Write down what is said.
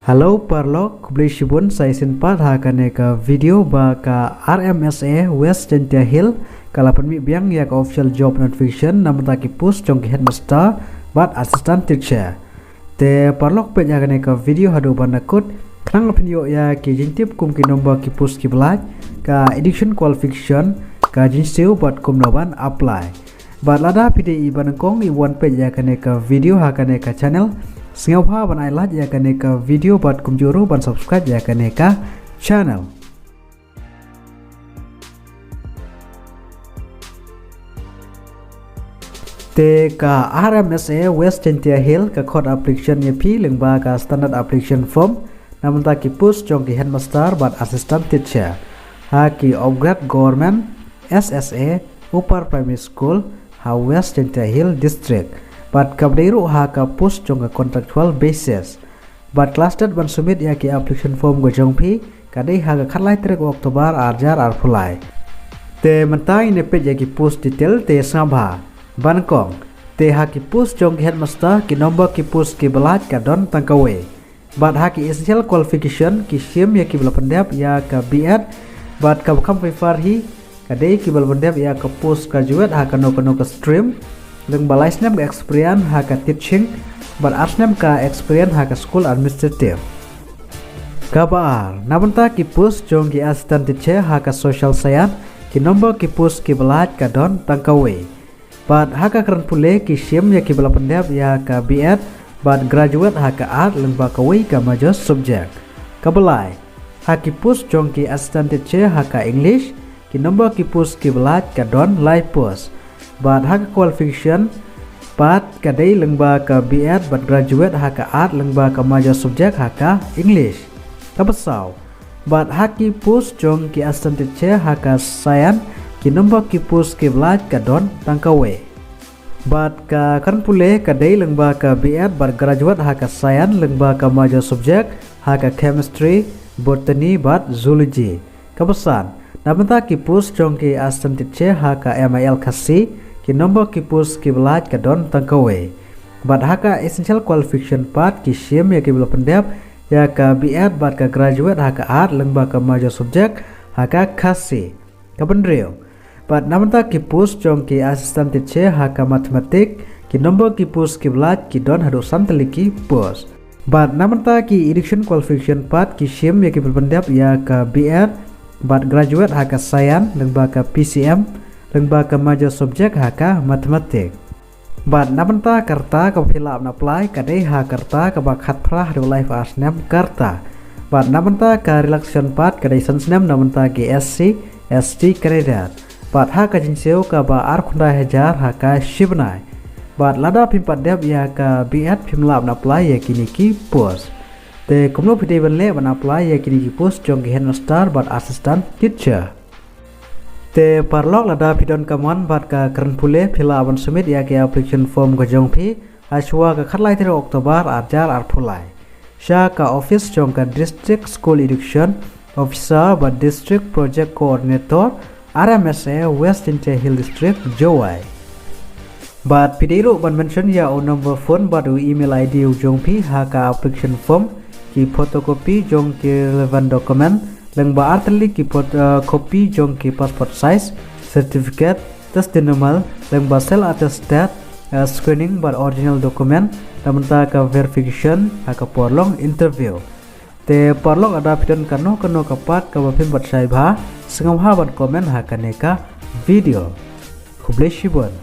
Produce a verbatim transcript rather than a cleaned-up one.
Hello paralok, khublei shibun sa shisien pat ha kane ka video ba ka R M S A West Jaintia Hills ka la pynmih biang ïa ka official job notification na bynta ki post jong ki headmaster bad assistant teacher. Te paralok peit ïa kane ka video haduh ban da kut, khnang ba phin ïoh ïa ki jingtip kum ki nombor ki post kiba lait, ka education qualification, ka jingsiew bad kumno ban apply. Bad lada phi dei i ba nyngkong i wan peit ïa kane ka video ha kane ka channel, sngewbha ban ai like ïa kane ka video bad kumjuh ruh ban subscribe ïa kane ka channel. Te ka R M S A West Jaintia Hills ka khot application ïa phi lyngba ka standard application form na bynta ki post jong ki headmaster bad assistant teacher ha ki upgrade government S S A Upper Primary School ha West Jaintia Hills District. Bad kaba dei ruh ha ka post jong ka contractual basis. Bad ka last date ban submit ïa ki application form ka jong phi ka dei ha ka khatlai tarik October arhajar arphew lai. Te mynta ngin ïa peit ïa ki post detail te sngewbha. Ba nyngkong, te ha ki post jong ki headmaster ki nombor ki post kiba lait ka don tang kawei. Bad ha ki essential qualification ki shim ïa kiba la pyndep ïa ka B Ed, bad kaba kham prefer hi ka dei kiba la pyndep ïa ka post graduate ha kano kano ka stream, lyngba lai snem ka experience ha ka teaching bad ar snem ka experience ha ka school administrative. Kaba ar, na bynta ki post jong ki assistant teacher ha ka social science, ki nombor ki post kiba lait ka don tang kawei. Bad ha ka kren pule ki shim ïa kiba la pyndep ïa ka B Ed bad graduate ha ka art lyngba kawei ka major subject. Kaba lai, ha ki post jong ki assistant teacher ha ka English, ki nombor ki post kiba lait ka don lai post. Bad ha ka qualification pat ka dei lyngba ka B Ed bad graduate ha ka art lyngba ka major subject ha ka English. Kaba saw, bad ha ki post jong ki assistant teacher ha ka science, ki nombor ki post kiba lait ka don tang kawei. Bad ka kren pule ka dei lyngba ka B Ed bad graduate ha ka science lyngba ka major subject ha ka chemistry, botany bad zoology. Kaba san, na bynta ki post jong ki assistant teacher ha ka M I L Khasi, ki nombor ki post kiba lait ka don tang kawei. Bad ha ka essential qualification pat ki shim ïa kiba la pyndep ïa ka B Ed bad ka graduate ha ka art lyngba ka major subject ha ka Khasi. Kaba hynriew, bad na bynta ki post jong ki assistant teacher ha ka mathematics, ki nombor ki post kiba lait ki don haduh san tylli ki post. Bad na bynta ki education qualification pat ki shim ïa kiba la pyndep ïa ka B Ed bad graduate ha ka science lyngba ka P C M lyngba ka major subject ha ka mathematics. Bad na bynta ka rta kaba phi lah ban apply ka dei ha ka rta kaba khatphra haduh laiphew ar snem ka rta. Bad na bynta ka relaxation pat ka dei san snem na bynta ki S C, S T candidate. Bad ha ka jingsiew kaba arphew khyndai hajar ha ka shibnai. Bad lada phim pat dep ïa ka B Ed phim lah ban apply ïa kine ki post. Te kumno phi dei ban leh ban apply ïa kine ki post jong ki headmaster bad assistant teacher. Te paralok lada phi don ka mon bad ka kren pule phi lah ban submit ïa ki application form ka jong phi ha shuwa ka khatlai tarik October arhajar arphew lai. Sha ka office jong ka District School Education Officer bad District Project Coordinator R M S A West Jaintia Hills District Jowai. Bad phi dei ruh ban mention ïa u number phone bad u email I D u jong phi ha ka application form, ki photocopy jong ki relevant document, lyngba ar tylli ki phot-, uh, copy jong ki passport size, certificate, testimonial, lyngba self attested, uh, screening bad original document, na bynta ka verification ha ka por long interview. Te paralok lada phi don kano kano ka pat kaba phim pat shai bha, sngewbha ban comment ha kane ka video. Khublei shibun.